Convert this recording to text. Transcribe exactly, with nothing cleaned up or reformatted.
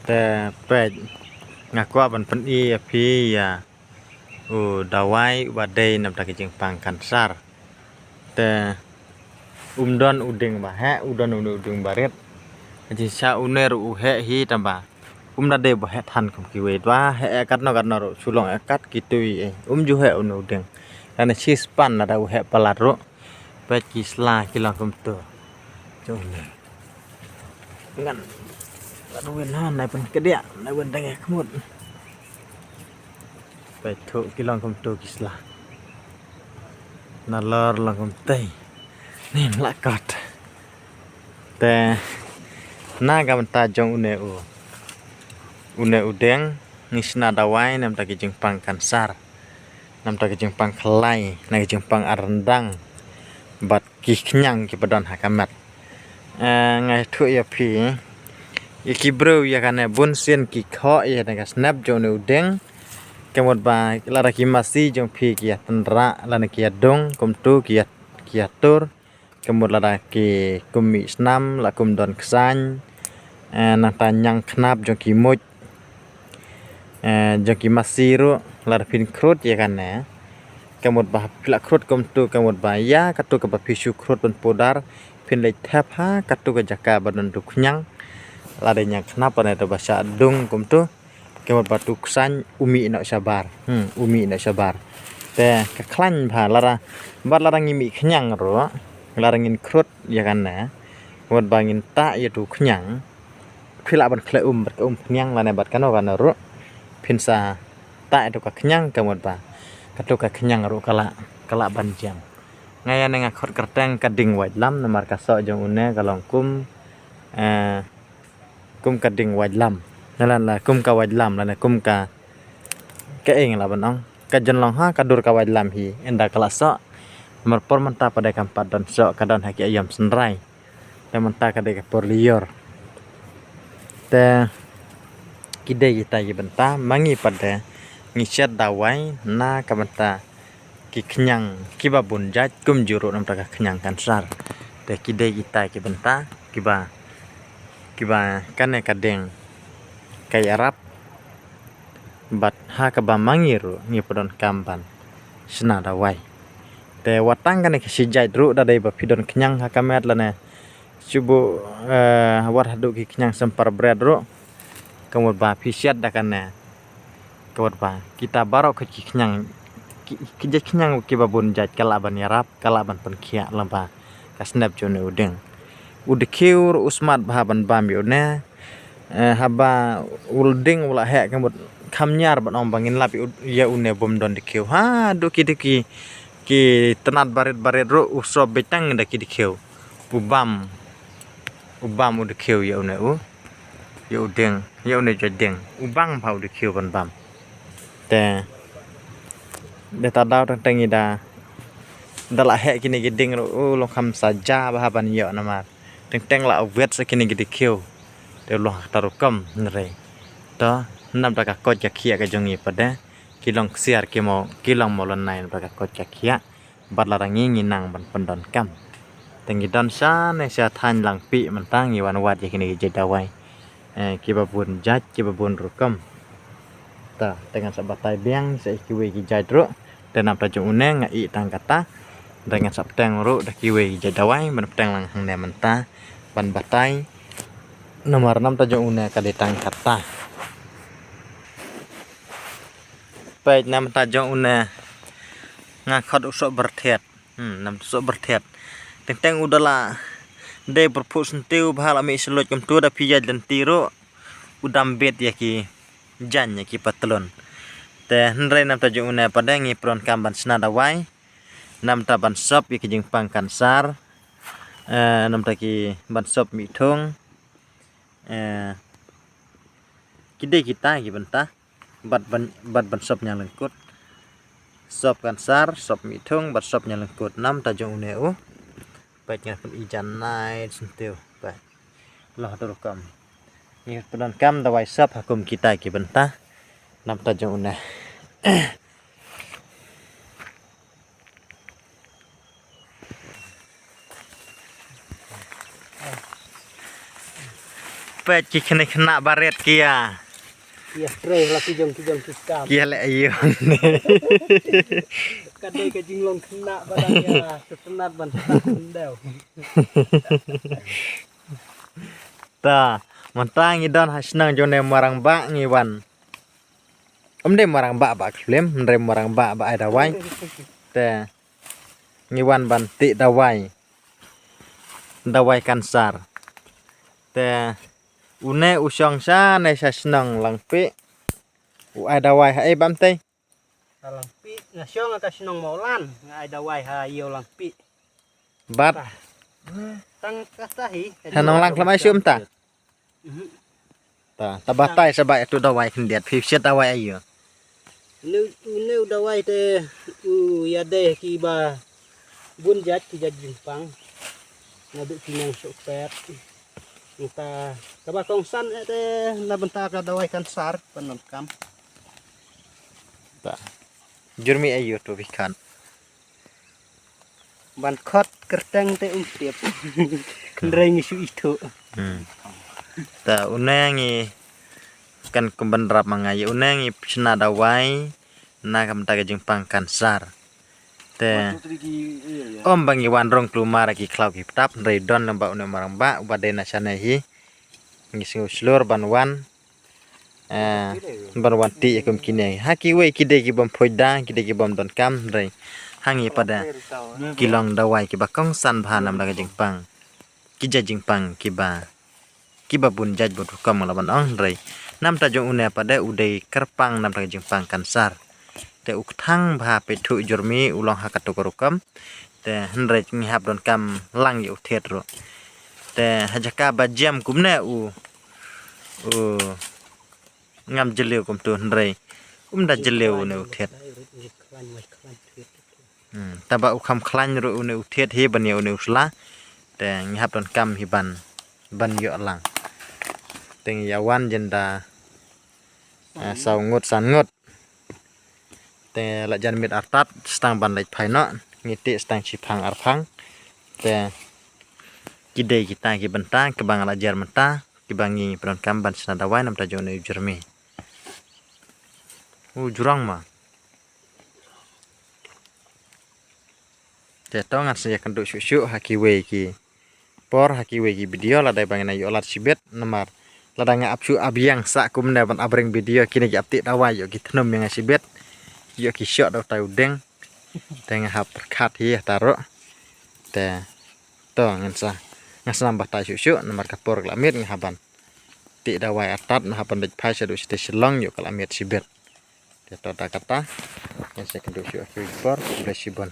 Te peit, nga kwah ban pyni ïa phi ïa u dawai uba dei namar ki jingpang kansar. Te um don u dieng ba heh, u don u dieng ba rit. Ka jingshisha une ruh u heh hi tangba um da dei ba heh than kum kiwei, ba heh ïa katno katno ruh, shu long ïa kat ki tui, eh, um ju heh une u dieng. Lane shispan lada u heh palat ruh. Peit ki sla ki long kumto. Jong une. Ngan. Lada win ha, nai pynkdiah, nai win dang ïa khmut. Peit thuh ki long kumto ki sla. Nalor long kumtei. Nin la kot. Te na ka bynta jong une u, une u dieng, ngi shna dawai namar ki jingpang kansar, namar ki jingpang khlai, na ki jingpang arendang, bad ki khñiang kiba don ha ka met. Eh, nga ïathuh ïa phi, ïa ki briew ïa kane bun sien ki khoh ïa kane ka snep jong une u dieng. Ka mut ba lada ki masi jong phi ki ïa tynrah lane ki ïa dung, kumto ki ïa, ki ïa tur. Ka mut lada ki kum mih snam, la kum don ksain, eh, nangta ñiang khnap jong ki muj, eh, jong ki masi ruh, lada phin khrud ïa kane. Ka mut ba phi la khrud kumto, ka mut ba ïa kato kaba phi shu khrud ban pudar, phin leit thep ha kato ka jaka ba don tu khñiang. Lada ñiang khnap ne to ba shah dung kumto. Ka mut ba tu ksain u mih noh shabar. Hmm, u mih noh shabar. Te ka khlaiñ bha lada, bad lada ngi mih khñiang ruh, lada ngin khrud ïa kane, ka mut ba ngin tah ïa tu khñiang. Phi lah ban khleh um bad ka um khñiang lane bad kano kano ruh. Phin sa tah ïa tu ka khñiang ka mut ba kato ka khñiang ruh ka lah, ka lah ban jiang. Nga ïa ne nga khot kyrteng ka dieng waitlam namar ka soh jong une ka long kum, eh, kum ka dieng waitlam. Lane la kum ka waitlam, lane kum ka, ka eng la ban ong. Ka jin long ha ka dur ka waitlam hi, ynda ka la soh. Namar por mynta pat de kam pat don soh, ka don ha ki aïom synrai. Te mynta ka dei ka por lyiur. Te ki dei kita ki bynta, ma ngi pat de ngi shet dawai na ka bynta ki khñiang kiba bun jait kumjuh ruh namar ka khñiang kansar. Te ki dei kita ki bynta kiba, kiba kane ka dieng ka ïarap. Bad ha kaba ma ngi ruh ngi pyndonkam ban shna dawai. Te wat tang kane ka shi jait ruh, da dei ba phi don khñiang ha ka met lane shu buh, eh, wat haduh ki khñiang symbar bret ruh. Ka mut ba phi shet da kane. Ka mut ba kita baroh ka ki khñiang, ki, ki jait khñiang kiba bun jait ka lah ban ïarap, ka lah ban pynkhiah lyngba ka snep jong une u dieng. U dkhiew ruh u smat bha ban bam ïa une. Eh, haba u dieng u la heh ka mut kham ñiar ban ong ba ngin lap ïa u, ïa une bym don dkhiew. Haduh ki, ki, ki tnat barit barit ruh u sop beit tang da ki dkhiew. U bam, u bam u dkhiew ïa une u, ïa u dieng, ïa une jait dieng. U bam bha u dkhiew ban bam. Te da ta daw teng teng i da, da la heh kine ki dieng ruh u long kham sa ja bha ban ïoh namar teng teng la wet sa kine ki dkhiew. Te u long ha kata rukom hynrei to namar ka koit ka khiah ka jong ngi pat de ki long ksiar ki mo, ki long mawlynnai namar ka koit ka khiah. Bad lada ngi ngi nang ban pyndonkam. Te ngi don shane sha thaiñ Langpih mynta ngi wan wad ïa kine ki jait dawai. Eh, kiba bun jait, kiba bun rukom. Ta, te ngan sa batai biang sa ïa kiwei ki jait ruh. Te namar ta jong une nga ïeh tang kata. Te ngan sa bteng ruh da kiwei ki jait dawai ban bteng lang hangne mynta ban batai. Namar namar ta jong une ka dei tang kata. Peit namar ta jong une nga khot u soh byrthiat. Hmm, namar soh byrthiat. Teng teng u da la dei pyrphuh syntiew bha la mih shlot kumto da phi ïaid lynti ruh. U dam bit ïa ki jaiñ ïa ki patlun. Te hynrei namar ta jong une pat de ngi pyndonkam ban shna dawai. Namar ta ban sop ïa ki jingpang kansar. Eh, namar ta ki ban sop mih thung. Eh, ki dei kita ki bynta. Bad ban, bad ban sop ñiang lyngkut. Sop kansar, sop mih thung, bad sop ñiang lyngkut. Namar ta jong une u. Peit ngan pyni jan nai syntiew. Peit. Long haduh rukom. Ngi pyndonkam dawai sop ha kum kita ki bynta. Namar ta jong une. peit ki khynnah khynnah barit ki ïa. Ïa trei la ki jong ki jong ki kam. Ki ïa leh aïu. Ka dei ka jinglong khynnah ba dang ïa sngewtynnat ban sngewtynnat. Ta, mynta ngi don ha shnong jong ne Marangbah ngi wan. Ym dei Marangbah ba khlem, hynrei Marangbah ba ai dawai. Te ngi wan ban tih dawai. Dawai kansar. Te une u shong sha ne sha shnong Langpih. U ai dawai ha ei bam tei. Ka Langpih, nga shong ka shnong Mawlan, nga ai dawai ha ïew Langpih. Bad tang ka sa hi. Ha nong lang khlem ai shuh mynta. Mhm. Ta, ta batai sa ba ïa tu dawai khyndiat, phi shet dawai aïu. Une, une u dawai te u ïadei ki ba bun jait ki jait jingpang. Naduh ki nang suk pet. Nta kaba kongsan eh te na bynta ka dawai kansar pan nang kam. Ta. Jur mi aïu tu bikan. Ban khot kyrteng te um tip. Kynreng ngi shu ithuh. Hmm. Ta une ngi kan kumban rap ma nga ïa une ngi shna dawai na ka bynta ka jingpang kansar. Te om ba ngi wan rong klumar ki khlaw ki ptap hynrei don lem ba une Marangbah uba dei na shane hi. Ngi sngew shlur ban wan. Eh, ban wan tih ïa kum kine. Ha kiwei ki dei ki bym phuid da, ki dei ki bym don kam hynrei ha ngi pat da ki long dawai kiba kongsan bha namar ka jingpang. Ki jait jingpang kiba, kiba bun jait bun rukom la ban ong hynrei namta jong une pat da u dei kyrpang namta ka jingpang kansar. Te u kthang bha peit thuh jur mi u long ha katu ka rukom. Te hynrei ngi hap don kam lang ïa u thied ruh. Te ha jaka ba jem kumne u, u ngam jylliew kumtu hynrei um da jylliew une u thied. Hmm, taba u kham khlaiñ ruh une u thied hi ban ïa une u sla. Te ngi hap don kam hi ban, ban ïoh lang. Te ngi ïa wan jin da, ah, saw ngut san ngut. Te la jan miet artat stang ban leit phai noh, ngi tih stang shiphang arphang. Te ki dei kita ki bynta kiba nga la jer mynta kiba ngi pyndonkam ban shna dawai namta jong une u jyrmi. U jrong ma. Te to ngan sa ïakynduh shuh shuh ha kiwei ki por ha kiwei ki video lada ba ngin ïoh lad shibit namar lada nga ap shuh ap ïeng sah kumne ban ap ring video kine ki ap tih dawai ïoh ki thnum ïa nga shibit ïoh ki shoh da utai u deng. Te nga hap pyrkhat hi ha ta ruh. Te to ngan sa, nga snam batai shuh shuh namar ka por ka la miet nga hap ban tih dawai artat nga hap ban leit phai shaduh shatei Shillong ïoh ka la miet shibit. Te to da kata ngan sa ïakynduh shuh ha kiwei ki por. Khublei shibun.